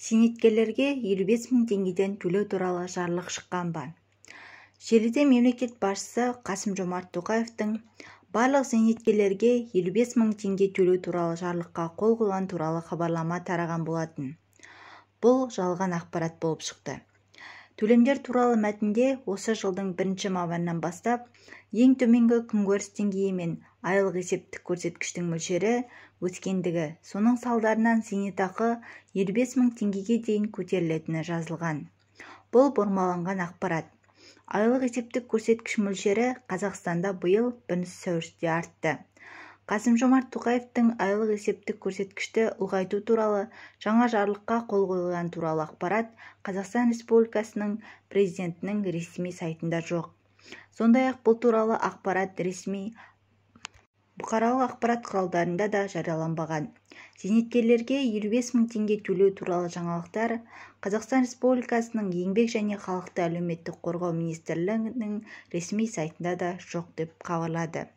Зейнеткерлерге 55 мың теңгеден төлеу туралы жарлық шыққан ба? Желіде мемлекет басшысы Қасым-Жомарт Тоқаевтың барлық зейнеткерлерге 55 мың теңге төлеу туралы жарлыққа қол қойған туралы хабарлама тараған болатын. Бұл жалған ақпарат болып шықты. Төлемдер туралы мәтінде осы жылдың 1 мамырынан бастап ең төменгі күнкөріс деңгейі мен айлық есептік көрсеткіштің мөлшері өскендігі, соның салдарынан зейнетақы 55 мың теңгеге дейін көтерілетіні жазылған. Бұл бұрмаланған ақпарат. Айлық есептік көрсеткіш мөлшері Қазақстанда биыл 1 сәуірде артты. Қасым-Жомарт Тоқаевтың айлық есептік көрсеткішті ұлғайту туралы жаңа жарлыққа қол қойған туралы ақпарат Қазақстан Республикасының президентінің ресми сайтында жоқ. Сондай-ақ бұл туралы ақпарат ресми бұқаралық ақпарат құралдарында да жарияланбаған. Зейнеткерлерге 55 мың теңге төлеу туралы жаңалықтар Қазақстан Республикасының Еңбек және халықты әлеуметтік қорғау министрлігінің ресми сайтында да жоқ деп хабарлады.